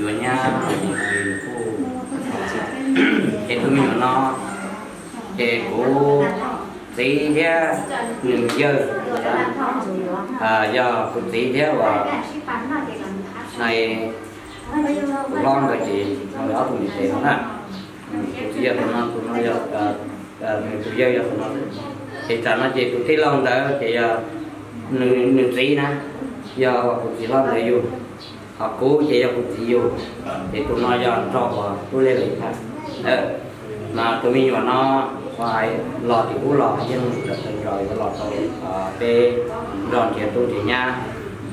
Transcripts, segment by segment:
Yuav nyab, ces tus me nyuam no ces kuv txiv thiab nws yawg, yog kuv txiv thiab uas na, kuv hlob ntawd ces ob tug niam tes no na. Kuv txiv yog tus no, tus no yog, nws tus yawg yog tus no. Ces tam no ces tus tij laug ntawd ces yog nws txiv na, yog kuv txiv hlob ntawd yug, ho kuv ces yog kuv txiv yug. Ces tus no yog nrog uas tub Liaj Lis na. Mas tus me nyuam no uas los tim ub los yeej tawm tawm nrog yuav los rau peb nrog nrhiav tub nrhiav nyab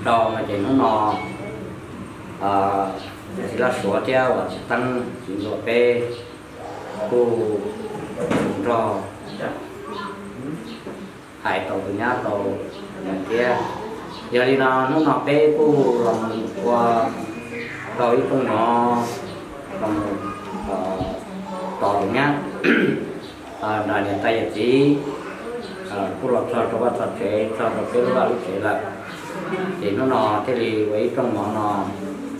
rau no ces hnub no txiv Laj Suav thiab uas txiv Teeb txiv Ntuas peb kuj nrog hais tau tus nyab tau thiab. Yog li no hnub no peb kuj los mus ua rau ib rooj mov los mus tos tus nyab nrog niam tais yawm txiv kuj los txog rau vaj txog tsev, txog rau peb lub vaj lub tsev lawm. Ces hnub no thiaj li ua ib rooj mov no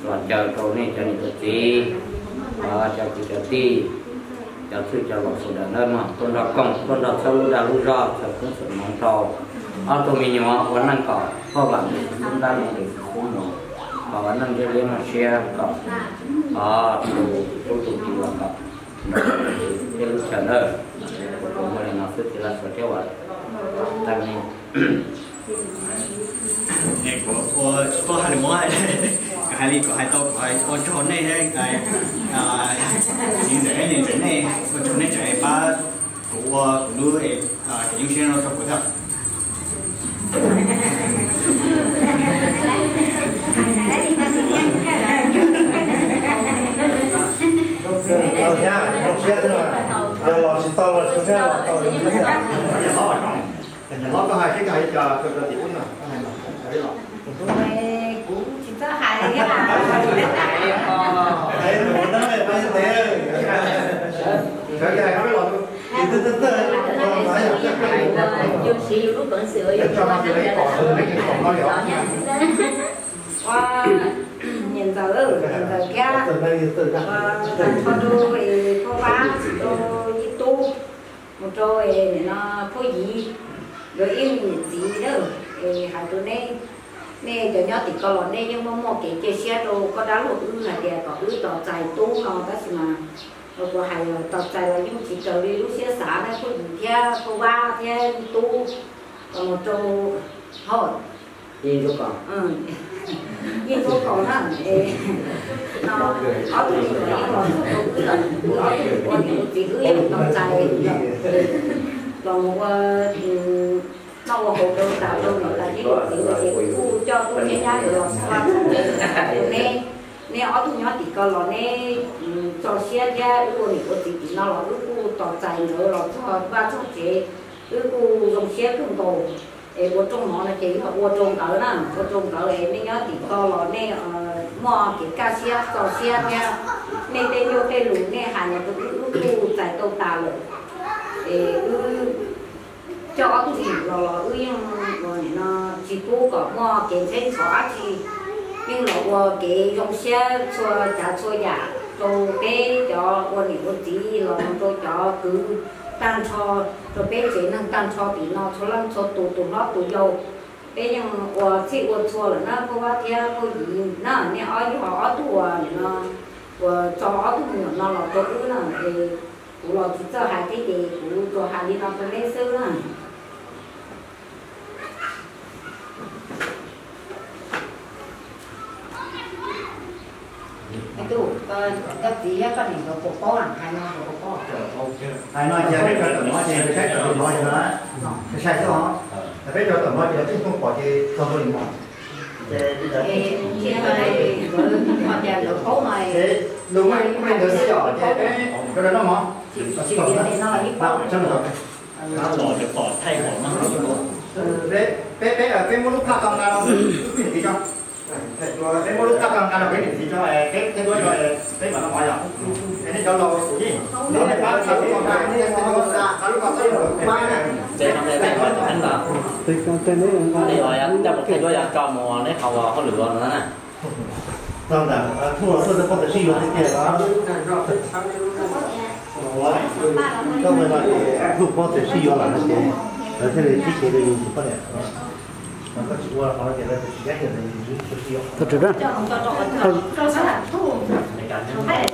los caw rau nej cov niam cov txiv, cov kwv cov tij, cov txwj cov laus sawv daws na, tuaj nrog koom tuaj nrog txhawb lub dag lub zog txhawb koob txhawb hmoov rau ob tug me nyuam ua neej kom poj vam nws xub ntab nws xub mus, kom ua neej liab liab muaj siab kom tus tub tus ki los kom nrog peb lub chaw na. Kuv muaj li no xwb txiv Laj Suav thiab uas tag li. Kuv ua tsis paub hais lus Hmoob, kuv hais li kuv hais tau, kuv ua tsaug nej, txiv ntxawm niam ntxawm nej, ua tsaug nej tseem pab kuv ua kuv lub cov nyuj siab no rau kuv thiab. Yog los tsis tau los tsis tau. Niam hlob, koj hais seb koj hais li cas rau tim ub no, koj hais mas. Kuv tsis txawj hais li thiab. Sawv kev hais koj peb los tus, tus twg txawj txawj, yus siv yus lub peev xwm, yus tso no tus ib kom, tus ib kom no li os. Ua niam ntxawm, niam ntxawm thiab, tag nrho rau Phauj Vab, rau Yij Tub, mus rau nim no Phauj Yiv, nkawd ib niam txiv na, es hais rau nej, nej cov nyob tim ko los nej yeej muaj muaj kev cia siab rau koj dab laug wb hais tias kom wb tos txais tub no, tab sis mas kuv hais tos txais los yeej tsis raws li lub siab xav na Phauj Yiv thiab Phauj Vab thiab Yij Tub, los mus rau hauj Yij Ntxuab Kaus na, no ob tug me nyuam yeej los txog rau wb lawm, wb ob tug ua niam ua txiv wb yeej tos txais los mus ua noj ua haus rau tas rau niam tais thiab niam txiv lawm ces wb kuj coj tub thiab nyab los txog rau neb, neb ob tug nyob tim ko los neb txo siab thiab wb ua niam ua txiv tim no los wb kuj tos txais nkawd los txog vaj txog tsev, wb kuj zoo siab kawg nkaus. Es ua rooj mov no ces yog ua rau nkawd na, ua rau nkawd es nej nyob tim ko los nej muaj kev kaj siab txo siab thiab, nej tej nyuj tej lus nej hais los rau wb wb kuj txais tau tas lawm. Es wb coj ob tug me nyuam los los wb yeej ua nim no tsis pub kom muaj kev ntxheb ntxhov dab tsi, yeej los ua kev zoo siab txhua tsav txhua yam rau peb cov ua niam ua txiv los mus rau cov kwv tag nrho, rau peb tsev neeg tag nrho tim no txhua leej txhua tus, tus hlob tus yau. Peb yeej ua txhij ua txhua lawm na Phauj Vab thiab Phauj Yiv na, nej ob yog ob tug uas nim no uas tso ob tug me nyuam no los rau wb na, es kuv los tsis txawj hais thiab ces kuv tsuas hais li no rau neb xwb na. Koj txiv thiab koj niam nkawd puas paub hais no, nkawd puas paub? Hais no ces peb cov tawm mov ces saib tawm mov no, sai xwb os. Peb cov tawm mov ces los txij phooj pom ces txog rau li mos. Nkawd ho tias nkawd paub no. Lus muaj li ntawd xwb yom, ces peb cov noj mov. Peb, peb, peb muab lub phaj tau nqa los, peb muab lub phaj tau nqa los peb niam txiv tso, peb thaij duab tso, peb mam noj mov yom. Es nej cov laus yeej, nej pab thaij duab tso, nej thaij duab, thaij duab tso. Thaij duab yog tso mus neb qhov hauj lwm los na. Ntawm, a, Thuj los tuaj rau pab tawm sib yuav tiag tiag los? Koj ua no ces Thuj pab tawm sib yuav lawm no ces lawv thiaj li sib cev rau yus tus poj niam. Koj tsis ua qhov no ces lawv tsis kam yuav tus sib yuav.